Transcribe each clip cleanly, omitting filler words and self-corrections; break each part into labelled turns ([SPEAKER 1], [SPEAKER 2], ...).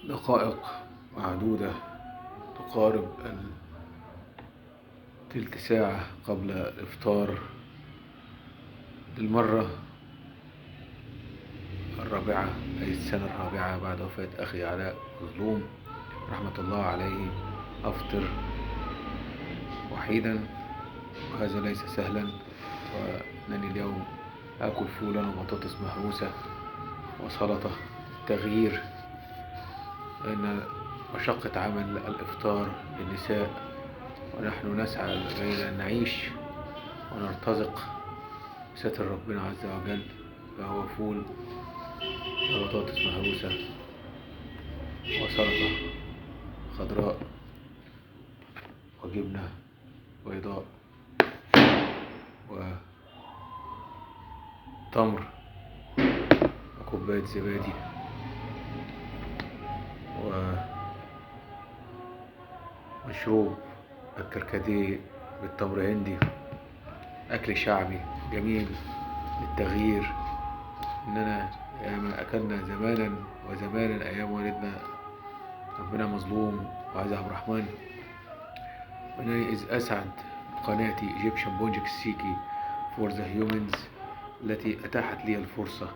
[SPEAKER 1] دقائق معدودة تقارب تلت ساعة قبل الإفطار للمرة الرابعة، أي السنة الرابعة بعد وفاة أخي علاء مظلوم رحمة الله عليه. أفطر وحيدا وهذا ليس سهلا، وأنني اليوم آكل فولا وبطاطس مهروسة وسلطة التغيير، لأن مشقة عمل الإفطار للنساء ونحن نسعى إلى أن نعيش ونرتزق بستر ربنا عز وجل، فهو فول وبطاطس مهروسة وسلطة خضراء وجبنة بيضاء وتمر وكوباية زبادي ومشروب الكركديه بالتمر هندي. أكل شعبي جميل للتغيير، إننا ياما أكلنا زمانا وزمانا أيام والدنا ربنا مظلوم وعز عبد الرحمن، وأنني إذ أسعد قناتي Egyptian Bonjik Siki for the Humans التي أتاحت لي الفرصة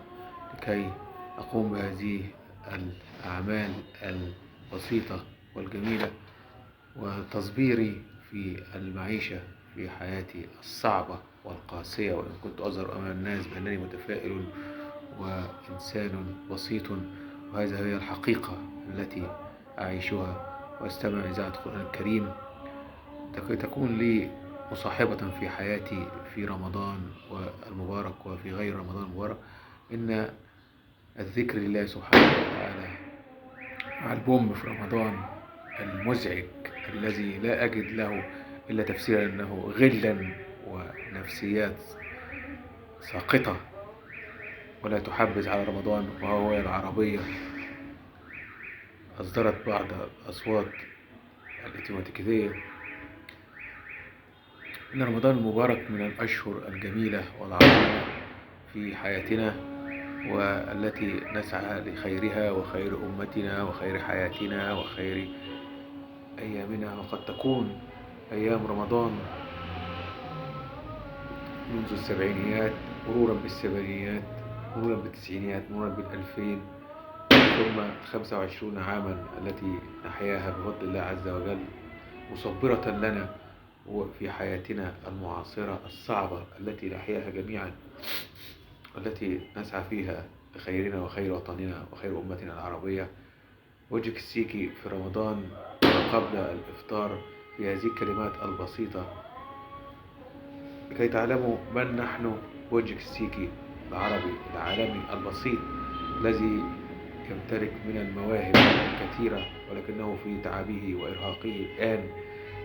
[SPEAKER 1] لكي أقوم بهذه الأعمال البسيطة والجميلة وتصبيري في المعيشة في حياتي الصعبة والقاسية، وإن كنت أظهر أمام الناس بأنني متفائل وإنسان بسيط، وهذه هي الحقيقة التي أعيشها وأستمع إذاعة القرآن الكريم لكي تكون لي مصاحبة في حياتي في رمضان المبارك وفي غير رمضان المبارك. إن الذكر لله سبحانه وتعالى مع البوم في رمضان المزعج الذي لا أجد له إلا تفسيرا أنه غلا ونفسيات ساقطة ولا تحبذ على رمضان، وهو العربية أصدرت بعض الأصوات الاتيماتيكية. إن رمضان المبارك من الأشهر الجميلة والعظيمة في حياتنا، والتي نسعى لخيرها وخير أمتنا وخير حياتنا وخير أيامنا. وقد تكون أيام رمضان منذ السبعينيات مرورا بالثمانينات مرورا بالتسعينيات مرورا بالألفين ثم 25 عاما التي نحياها بفضل الله عز وجل مصبرة لنا في حياتنا المعاصرة الصعبة التي نحياها جميعا، والتي نسعى فيها لخيرنا وخير وطننا وخير أمتنا العربية. بونجيك السيكي في رمضان قبل الإفطار في هذه الكلمات البسيطة لكي تعلموا من نحن. بونجيك السيكي العربي العالمي البسيط الذي يمتلك من المواهب الكثيرة، ولكنه في تعبه وإرهاقه الآن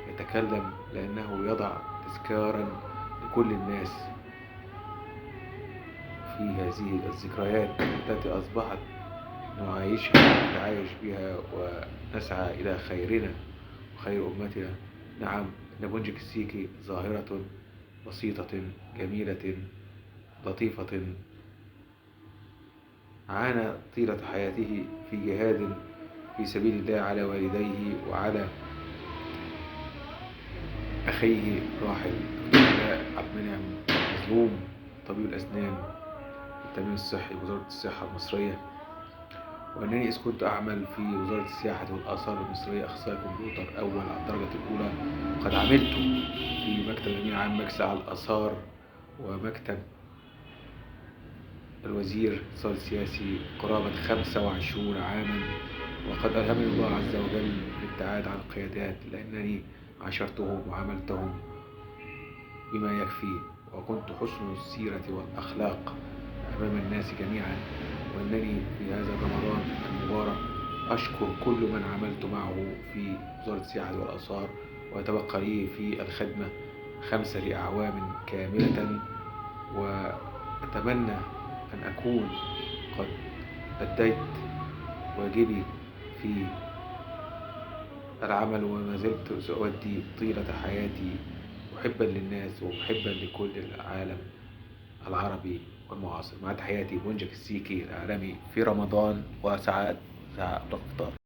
[SPEAKER 1] يتكلم لأنه يضع تذكارا لكل الناس في هذه الذكريات التي أصبحت نعايشها ونتعايش بها ونسعى إلى خيرنا وخير أمتنا. نعم، إن بونجيك السيكي ظاهرة بسيطة جميلة لطيفة عانى طيلة حياته في جهاد في سبيل الله على والديه وعلى أخيه راحل عبد المنعم مظلوم طبيب الأسنان والتأمين الصحي بوزارة الصحة المصرية. وأنني إذ كنت أعمل في وزارة السياحة والآثار المصرية أخصائي كمبيوتر أول على الدرجة الأولى، وقد عملت في مكتب الأمين العام مجلس الآثار ومكتب الوزير الاتصال السياسي قرابة 25 عاما، وقد ألهمني الله عز وجل الابتعاد عن القيادات لأنني عاشرتهم وعملتهم بما يكفي، وكنت حسن السيرة والأخلاق أمام الناس جميعا. وأنني في هذا رمضان المبارك أشكر كل من عملت معه في وزارة السياحة والآثار، ويتبقى لي في الخدمة 5 أعوام كاملة، وأتمنى أن أكون قد أديت واجبي في العمل، وما زلت سأؤدي طيلة حياتي محبا للناس ومحبا لكل العالم العربي والمعاصر. مع تحياتي بونجيك السيكي العالمي في رمضان وسعادة الإفطار.